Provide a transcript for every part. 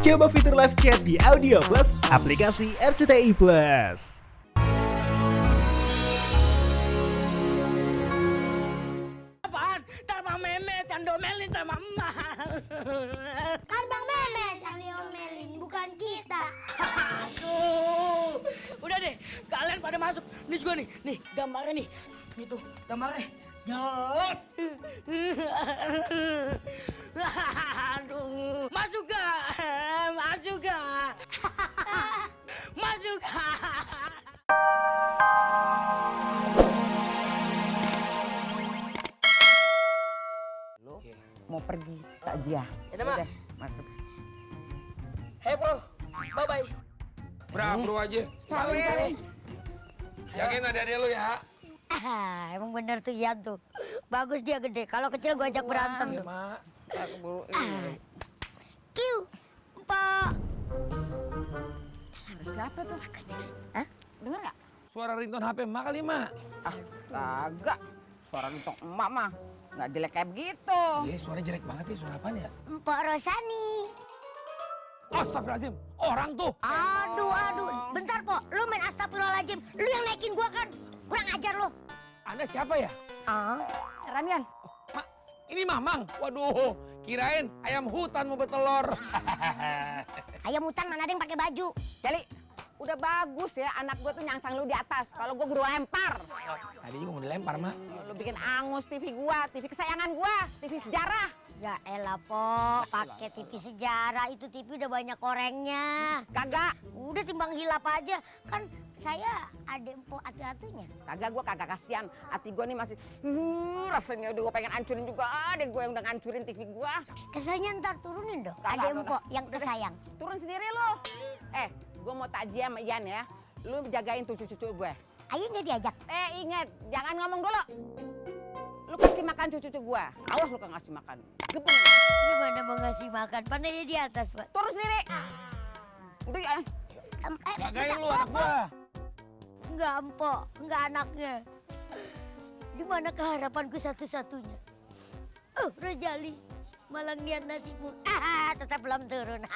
Coba fitur live chat di Audio Plus, aplikasi RCTI Plus. Apaan? Ntar Bang Mehmet yang domelin sama emak. Kan Bang Mehmet yang diomelin, bukan kita. Aduh. Udah deh, kalian pada masuk. Ini juga nih, gambarnya nih. Gitu, gambarnya. Jelek. Aduh. Masuk gak? Masuk gak? Masuk gak? Mau pergi takziah. Yaudah, Mak. Masuk. Hey bro, bye-bye. Bro aja. Salim. Jagain adik-adik lu ya. Emang bener tuh Ian tuh. Bagus dia gede. Kalau kecil gue ajak berantem tuh. Mak. Aku buru. Kiu, Mpok. Siapa tuh? Hah? Dengar nggak? Suara ringtone HP emak kali, Mak. Ah, kagak. Suara gintok emak mah nggak jelek kayak begitu. Iya, suaranya jelek banget ya. Suara apaan ya? Mpok Rosani. Astagfirullahaladzim. Orang tuh. Aduh. Bentar, Pok. Lu main astagfirullahaladzim. Lu yang naikin gua kan. Kurang ajar lu. Anda siapa ya? Ramian, Mak, ini Mamang. Waduh, kirain ayam hutan mau bertelur. Ayam hutan mana ada yang pakai baju. Jali, udah bagus ya anak gua tuh nyangsang lu di atas. Kalau gua guru lempar. Tadi juga mau dilempar, Mak. Lu bikin angus TV gua, TV kesayangan gua, TV sejarah. Ya elah, Pok. Pakai TV sejarah. Itu TV udah banyak korengnya. Kagak, Udah timbang hilap aja. Kan saya ada Mpok atu-atunya. kagak gua kagak kasihan. Hati gua nih masih rasanya udah gua pengen hancurin juga. Ada gua yang udah ngancurin TV gua. Keselnya ntar turunin dong. Kagak, Ada kagak. Mpok yang Udah deh. kesayang. Turun sendiri lo. Gua mau takziah sama Ian ya. Lu jagain tuh cucu gue. Ayo jadi ajak. Ingat, jangan ngomong dulu. Lu kasih makan cucu gue. Awas lu kagak ngasih makan. Gebeng. Gimana mau ngasih makan? Pandanya di atas, Pak. Turun sendiri. Udah ya. Jagain lu anak gua. Enggak, Mpok. Enggak anaknya. Di mana keharapanku satu-satunya? Rojali. Malah niat nasibmu. Tetap belum turun.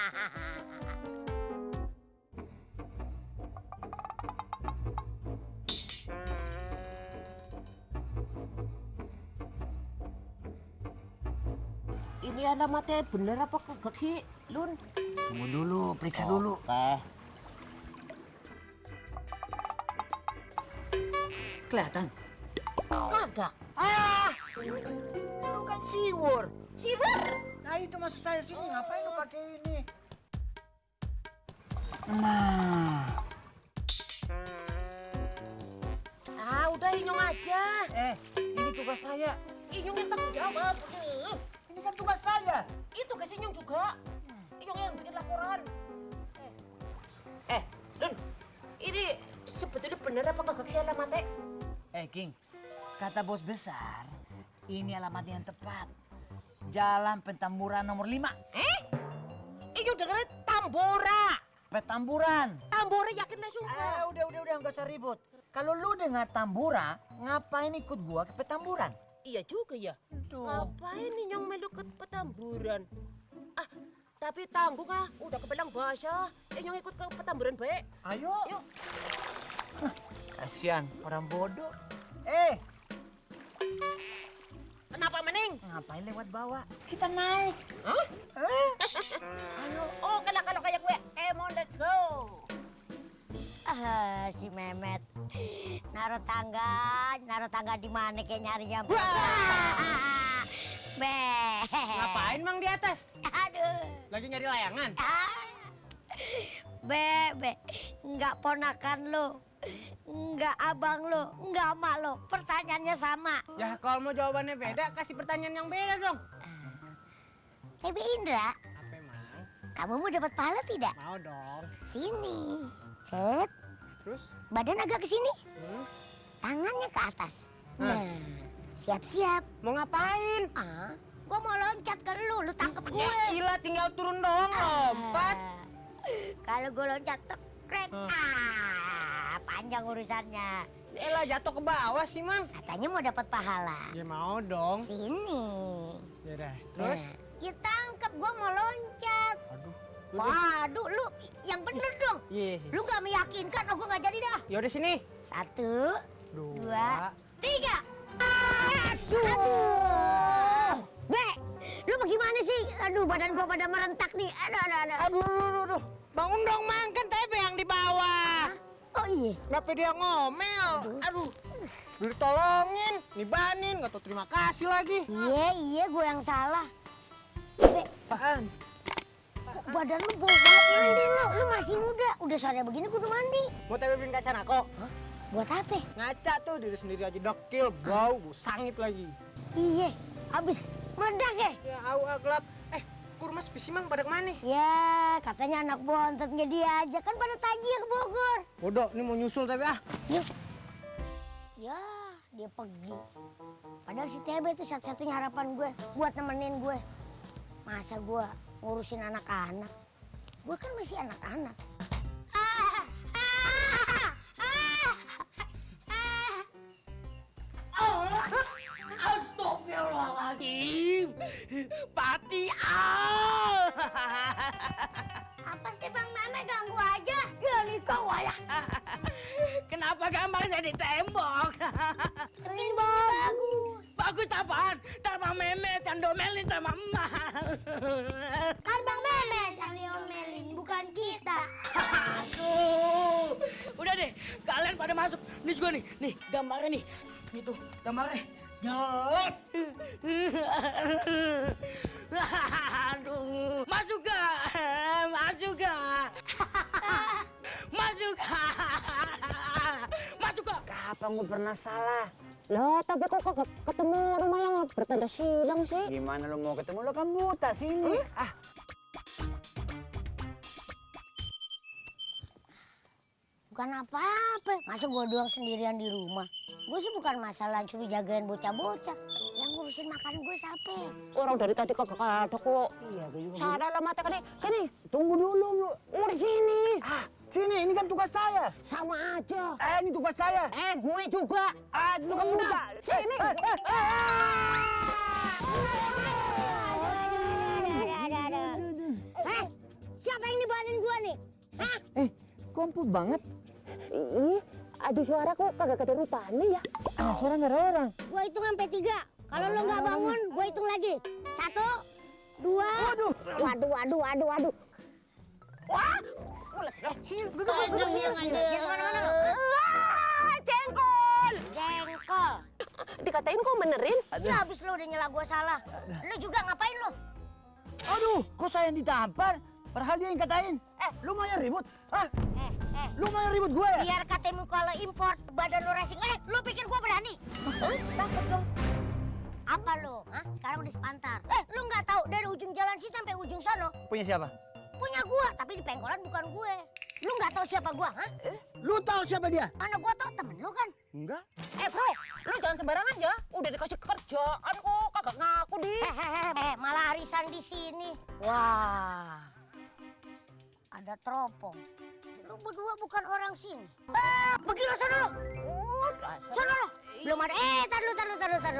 Ini alamatnya bener apa kagak sih, Lun? Tunggu dulu, periksa dulu. Kelihatan? Kagak. Lu kan siwur. Siwur? Nah itu maksud saya sini, ngapain lu pakai ini? Udah Inyong aja. Ini tugas saya. Inyong yang tanggung jawab. Ini kan tugas saya. Itu ke Inyong juga. Inyong yang bikin laporan. Lun, ini sebetulnya bener apa kagak sih alamatnya? King, kata bos besar, ini alamatnya yang tepat. Jalan Petamburan nomor 5. Inyong dengerin Tambora. Petamburan. Tambora yakin lah sumpah. Udah, nggak usah ribut. Kalau lu dengar Tambura, ngapain ikut gua ke Petamburan? Iya juga ya. Tuh. Ngapain Inyong melu ke Petamburan? Tapi tanggung udah kebelang bahasa. Inyong ikut ke Petamburan baik. Ayo. Yuk. Kasian, orang bodoh. Kenapa mening? Ngapain lewat bawah? Kita naik. Ayo. Oh, kalau kayak gue. Come on, let's go. Si Mehmet. Naruh tangga di mana kayak nyarinya. Ngapain mang di atas? Aduh. Lagi nyari layangan. Enggak ponakan lo. Enggak abang lo, enggak emak lo. Pertanyaannya sama. Ya kalau mau jawabannya beda, kasih pertanyaan yang beda dong. Tapi Indra, Apa emang? kamu mau dapat pahala tidak? Mau dong. Sini. Cet. Terus? Badan agak ke sini. Tangannya ke atas. Nah, siap-siap. Mau ngapain? Gua mau loncat ke lu tangkep gue. Gila, tinggal turun doang, lompat. Kalau gue loncat tekrek, panjang urusannya. Elah jatuh ke bawah sih, Mang. Katanya mau dapat pahala. Ya mau dong. Sini. Ya udah. Terus? Ya tangkep, gua mau loncat. Aduh. Waduh, lu yang bener dong. Iya. Lu gak meyakinkan, gue gak jadi dah. Yaudah sini. 1, 2, 3. Be, lu bagaimana sih? Aduh, badan gua pada merentak nih. Aduh. Bangun dong, Mang. Kan Tebe yang di bawah. Oh iya. Kenapa dia ngomel? Aduh. Ditolongin, nibanin, nggak tahu terima kasih lagi. Iya, gue yang salah. Be, Apaan? badan lu bau banget mandi lu. Lu masih muda. Udah sore begini kudu mandi. Mau Tebe beliin kaca nako? Buat apa? Ngaca tuh diri sendiri aja dekil, bau, sangit lagi. Iya, habis meledak ya? Ya, gelap. Kurmas pisimang pada kemana? Ya, katanya anak bontotnya dia aja. Kan pada tajir ke Bogor. Bodoh, ini mau nyusul Tebe ah. Yuk. Ya, dia pergi. Padahal si Tebe itu satu-satunya harapan gue buat nemenin gue. Masa gue ngurusin anak-anak? Gue kan masih anak-anak. Astagfirullahaladzim. Pati Apa sih Bang Mehmet ganggu aja? Ya nih kau ya. Kenapa gambarnya di tembok? Keren bagus. Bagus apaan? Ntar Bang Mehmet yang domelin sama emak. Kan Bang Mehmet yang diomelin, bukan kita. Aduh. Udah deh, kalian pada masuk. Ini juga nih, gambarnya nih. Ini tuh, gambarnya. Jelek. Aduh. Masuk gak? Masuk gak? Masuk gak? Masuk gak? Kapan gue pernah salah? Loh, tapi kok ketemu rumah yang bertanda silang sih? Gimana lu mau ketemu? Lu kan buta sini. Bukan apa-apa. Masa gue doang sendirian di rumah? Gue sih bukan masalah suruh jagain bocah-bocah. Yang ngurusin makan gue siapa? Orang dari tadi kagak ada kok. Iya, gue juga. Sadar lah mata kali. Sini, tunggu dulu lu. Mau di sini. Sini, ini kan tugas saya. Sama aja. Ini tugas saya. Gue juga. Itu kan buta. Sini. Siapa yang nibanin gue nih? Hah? Kok empuk banget? Ih, ada suara kok kagak kedengeran ya. Suara nggak ada orang. Gue hitung sampai 3. Kalau lo nggak bangun, gue hitung lagi. 1, 2. Waduh. Wah! Sini, duduk. Jengkol. Dikatain kok benerin? Ya habis lo udah nyela gue salah. Lo juga ngapain lo? Aduh, kok saya yang ditampar? Padahal dia yang katain. Lu mau yang ribut? Hah? Lu mau yang ribut gue ya? Biar katemu kalau import badan lo racing. Lo pikir gue berani? Takut dong. Apa lo? Hah? Sekarang udah sepantar. Lo nggak tahu dari ujung jalan sini sampai ujung sono. Punya siapa? Punya gue, tapi di pengkolan bukan gue. Lu nggak tahu siapa gue, hah? Lu tahu siapa dia? Mana gue tahu temen lu kan? Enggak. Bro, lu jangan sembarangan ya. Udah dikasih kerjaan kok, kagak ngaku di. Malah arisan di sini. Wah, ada teropong. Lu berdua bukan orang sini. Pergi lo sana lo. Sana lo. Belum ada. Tar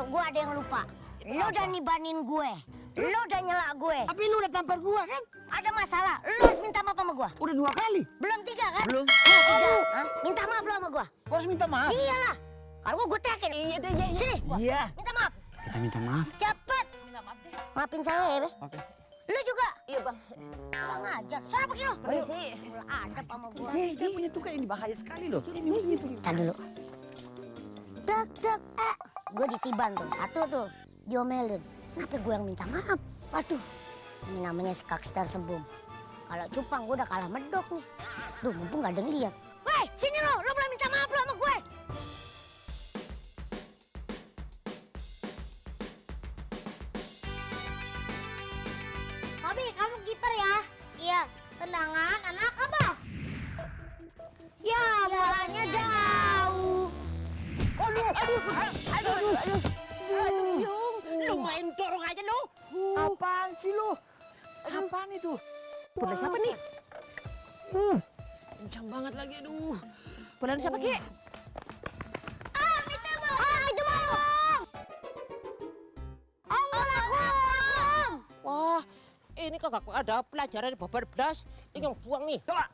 lu. Gue ada yang lupa. Lu udah nibanin gue. Lu udah nyela gue. Tapi lu udah tampar gua kan? Ada masalah. Lu harus minta maaf sama gue. Udah 2 kali. Belum 3 kan? Belum. 3. Hah? Minta maaf lo sama gue. Gua harus minta maaf. Iyalah. Kalau gue teriakin. Iya. Sini. Iya. Minta maaf. Kita minta maaf. Cepet. Minta maaf deh. Maafin saya ya, Be. Oke. Lu juga. Iya bang. Kurang ajar. Sana pergi lo. Permisi. Mulai adab sama gue. Dia punya tukang ini bahaya sekali loh. Tar dulu. Dek. Gue ditiban tuh. 1 tuh. Diomelin. Kenapa gue yang minta maaf? Waduh. Ini namanya Skakstar Sebum. Kalau cupang gue udah kalah medok nih. Duh, mumpung gak ada yang lihat. Weh, sini lo. Lo boleh minta maaf lo sama gue. Bobby, kamu kiper ya? Iya. Tendangan anak apa? Ya, bolanya jauh. Aduh, Yung. Lu main dorong aja lu. Apaan sih lu? Apaan itu? Bola siapa nih? Kencang banget lagi, aduh. Bola siapa, Ki? Itu mau. Wah, ini ini kagak ada pelajaran babar belas. Ini yang buang nih. Coba.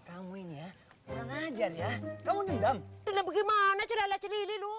Kamu ini ya, kurang ajar ya. Kamu dendam. Bagaimana celala celili lu?